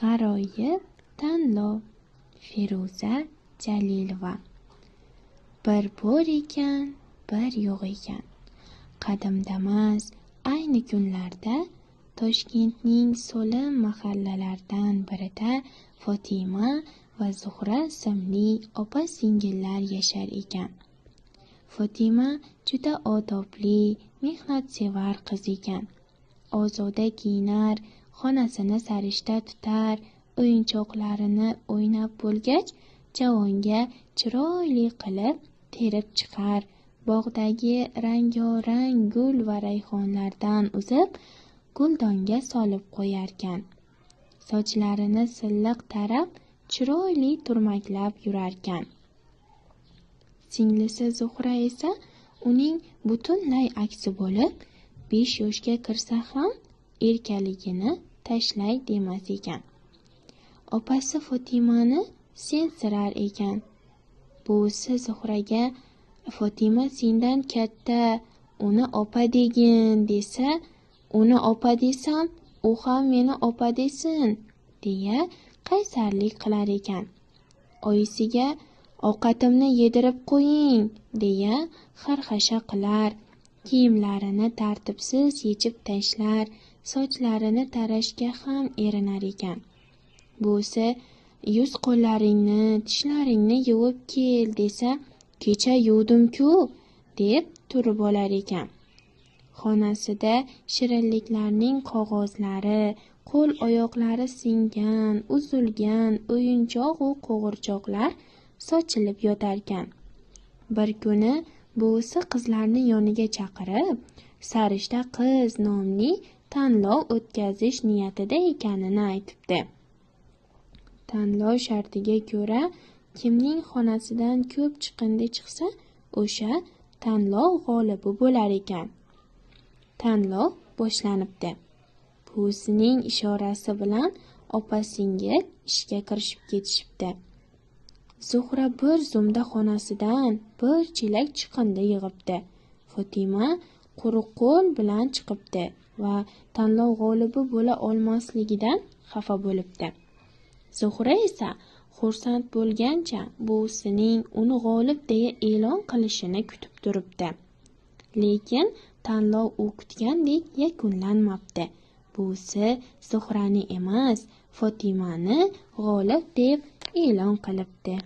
G'aroyib tanlov. Feruza Jalilova. Bir bor ekan, bir yo'q ekan. Qadimdamas, ayni kunlarda Toshkentning so'lim mahallalaridan birida Fotima va Zuhra ismli opa-singillar yashar ekan. Fotima juda odobli, mehnatsevar qiz ekan. Ozoda kiyinar, xonasini sarishta tutar, o'yinchoqlarini o'ynab bo'lgach, javonga chiroyli qilib terib chiqar, bog'dagi rangorang gul va rayhonlardan uzib, guldonga solib qo'yarkan. Sochlarini silliq tarab, chiroyli turmaklab yurarkan. Singlisi Zuhra esa uning butunlay aksi bo'lib, 5 yoshga kirsa ham erkaligini tashlay demas ekan. Opasi Fotimani sensirar ekan. Buvisi Zuhraga "Fotima sendan katta, uni opa degin" desa, "Uni opa desam, u ham meni opa desin" deya qaysarlik qilar ekan. Oyisiga "Ovqatimni yedirib qo'ying" deya xarxasha qilar, kiyimlarini tartibsiz yechib tashlar, sochlarini tarashga ham erinar ekan. Buvisi "Yuz qo'llaringni, tishlaringni yuvib kel" desa, "Kecha yuvdim-ku" deb turib olar ekan. Xonasida shirinliklarning qog'ozlari, qo'l-oyoqlari singan, uzilgan o'yinchoq-u qo'g'irchoqlar sochilib yotarkan. Bir kuni buvisi qizlarni yoniga chaqirib, Sarishta qiz nomli tanlov o'tkazish niyatida ekanini aytibdi. Tanlov shartiga ko'ra, kimning xonasidan ko'p chiqindi chiqsa, o'sha tanlov g'olibi bo'lar ekan. Tanlov boshlanibdi. Buvisining ishorasi bilan opa-singil ishga kirishib ketishibdi. Zuhra bir zumda xonasidan bir chelak chiqindi yig'ibdi. Fotima quruq qo'l bilan chiqibdi va tanlov g'olibi bo'la olmasligidan xafa bo'libdi. Zuhra esa xursand bo'lgancha buvisining uni g'olib deya e'lon qilishini kutib turibdi. Lekin tanlov u kutgandek yakunlanmabdi. Buvisi Zuhrani emas, Fotimani g'olib deb e'lon qilibdi.